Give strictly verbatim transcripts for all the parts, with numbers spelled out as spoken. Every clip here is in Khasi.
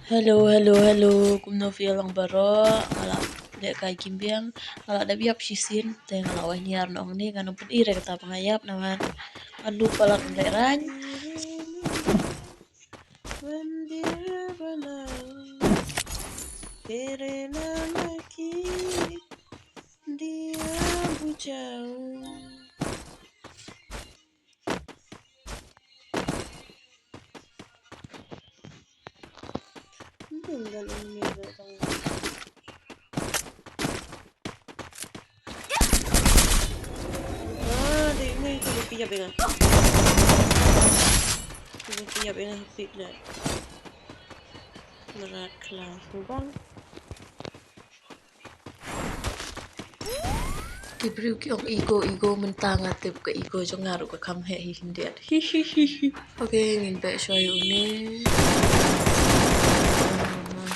Hello, hello, hello. Kumno phi ïa long baroh? Nga la leh kai kim biang. Nga la dep ïap shisien. Te nga la wai niar nong ni, ngan ym pyn-i re kata ba nga ïap namar nga nu palat leh rang. मंदिर बनाओ, तेरे नाम की दिया बुझाओ। Bun da lum ni ba bang. Ah, dei ni tu pi ïap ïa nga. Tu pi ïap ïa nga pik na. Mrad khlaw tu bang. Ki briew ki ong ego, ego, mynta nga tip ka ego jong nga ruh ka kham heh hi khyndiat. Hi, hi, hi, hi. Okay, ngin beh shuwa ïa une.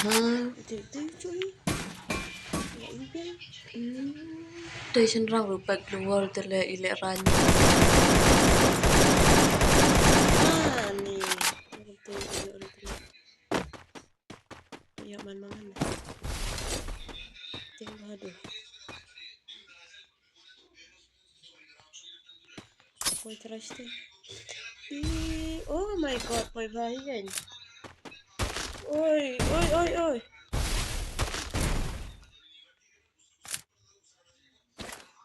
Aha. Dei, dei, dei. Hmm. Dei shynrang ruh pack global te leh i leh rang. Ah, ni. Ïa man mangan. Ting badu. Poi trash te. Ih, oh my God, poi bha hi kan. Oi, oi, oi, oi.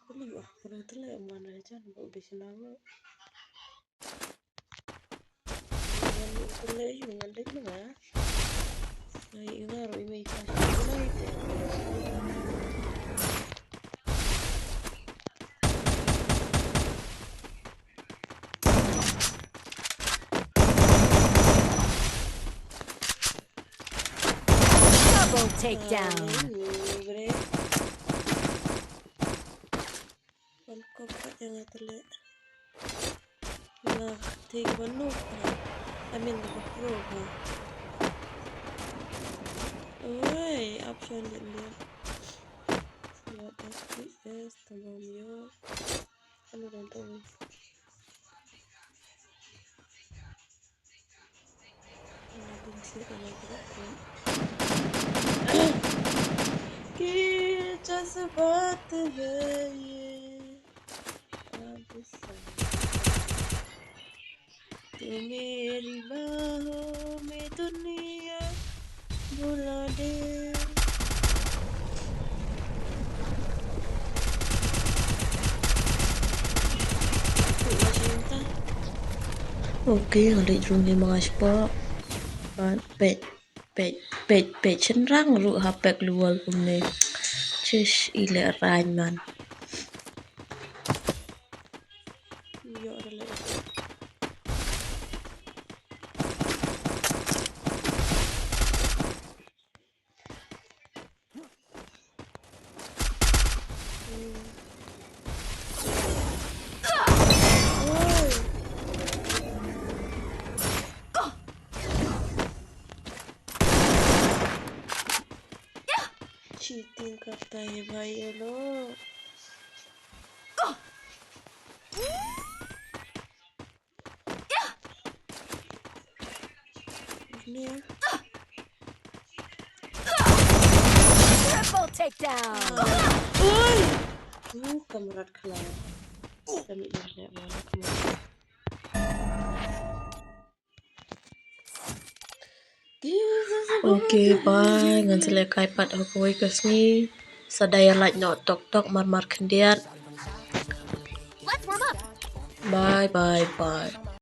Beli wah, perlu tu lah mana aja, nampak besi nama. Double takedown. Wan kop pat ïa nga te leh. Nga te ba noob ha. I mean ba pro ha. Oi, option din dia. What F P S, tamam yo. Ano dan tahu. कि जज्बात है ये, अब तू मेरी बाहों में दुनिया भुला दे। Okay, nga leit room hi ma nga spot. Peit, peit, peit, peit shynrang ruh ha pack global kumne. Shish, i leh rang man. Cheating करता है भाई ये लोग। Triple takedown. Oi. Hm, kamrat khlaw. Kami dah nak malam kamrat. Okay, bye. Ngan sa leh kai pat ha kawei ka sngi. Sa dei ïa lait noh tok tok mar mar khyndiat. Bye, bye, bye.